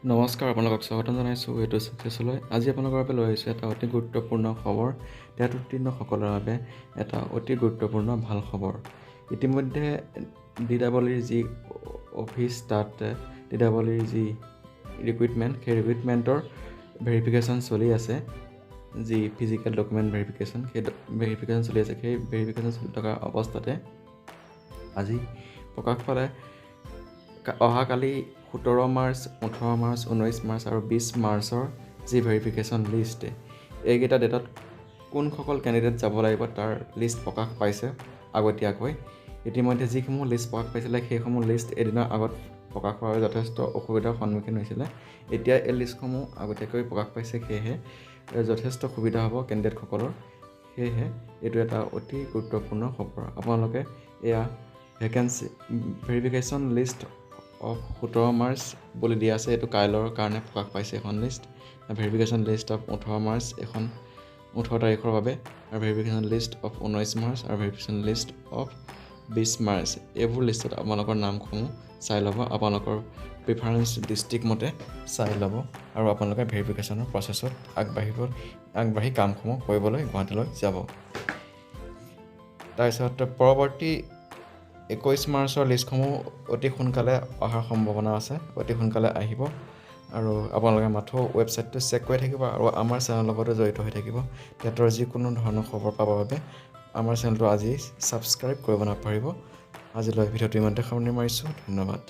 নমস্কাৰ, আপোনালোকক স্বাগতম জনাইছোঁ এইটো ছাকচেছলৈ। আজি আপোনালোকৰ বাবে লৈ আহিছোঁ এটা অতি গুৰুত্বপূৰ্ণ খবৰ। টেট উত্তীৰ্ণসকলৰ বাবে এটা অতি গুৰুত্বপূৰ্ণ ভাল খবৰ। ইতিমধ্যে ডি ডাবল ইৰ যি অফিচ, তাত ডি ডাবল ইৰ যি ৰিক্ৰুইটমেণ্ট, সেই ৰিক্ৰুইটমেণ্টৰ ভেৰিফিকেশ্যন চলি আছে। যি ফিজিকেল ডকুমেণ্ট ভেৰিফিকেশ্যন, সেই ভেৰিফিকেশ্যন চলি আছে। সেই ভেৰিফিকেশ্যন চলি থকা অৱস্থাতে আজি প্ৰকাশ পালে অহাকালি 17 মাৰ্চ, 18 মাৰ্চ, 19 মাৰ্চ আৰু 20 মাৰ্চৰ যি ভেৰিফিকেশ্যন লিষ্ট, এইকেইটা ডেটত কোনসকল কেণ্ডিডেট যাব লাগিব তাৰ লিষ্ট প্ৰকাশ পাইছে আগতীয়াকৈ। ইতিমধ্যে যিসমূহ লিষ্ট প্ৰকাশ পাইছিলে, সেইসমূহ লিষ্ট এদিনৰ আগত প্ৰকাশ হোৱাৰ বাবে যথেষ্ট অসুবিধাৰ সন্মুখীন হৈছিলে। এতিয়া এই লিষ্টসমূহ আগতীয়াকৈ প্ৰকাশ পাইছে, সেয়েহে যথেষ্ট সুবিধা হ'ব কেণ্ডিডেটসকলৰ। সেয়েহে এইটো এটা অতি গুৰুত্বপূৰ্ণ খবৰ। আপোনালোকে এয়া vacancy verification list of 17 March বুলি দিয়া আছে। এইটো কাইলৈৰ কাৰণে প্ৰকাশ পাইছে এখন list. Verification list of 18 March, এখন 18 তাৰিখৰ বাবে, আৰু ভেৰিফিকেশ্যন লিষ্ট অফ 19 মাৰ্চ আৰু ভেৰিফিকেশ্যন লিষ্ট অফ 20 মাৰ্চ। এইবোৰ লিষ্টত আপোনালোকৰ নামসমূহ চাই ল'ব, আপোনালোকৰ প্ৰিফাৰেঞ্চ ডিষ্ট্ৰিক্ট মতে চাই ল'ব আৰু আপোনালোকে ভেৰিফিকেশ্যনৰ প্ৰচেছত আগবাঢ়ি কামসমূহ কৰিবলৈ গুৱাহাটীলৈ যাব। তাৰপিছত পৰৱৰ্তী 21 মাৰ্চৰ লিষ্টসমূহ অতি সোনকালে অহাৰ সম্ভাৱনা আছে, অতি সোনকালে আহিব আৰু আপোনালোকে মাথো ৱেবছাইটটো চেক কৰি থাকিব আৰু আমাৰ চেনেলৰ লগতো জড়িত হৈ থাকিব। টেটৰ যিকোনো ধৰণৰ খবৰ পাবৰ বাবে আমাৰ চেনেলটো আজি ছাবস্ক্ৰাইব কৰিব নাপাহৰিব। আজিলৈ ভিডিঅ'টো ইমানতে সামৰণি মাৰিছোঁ। ধন্যবাদ।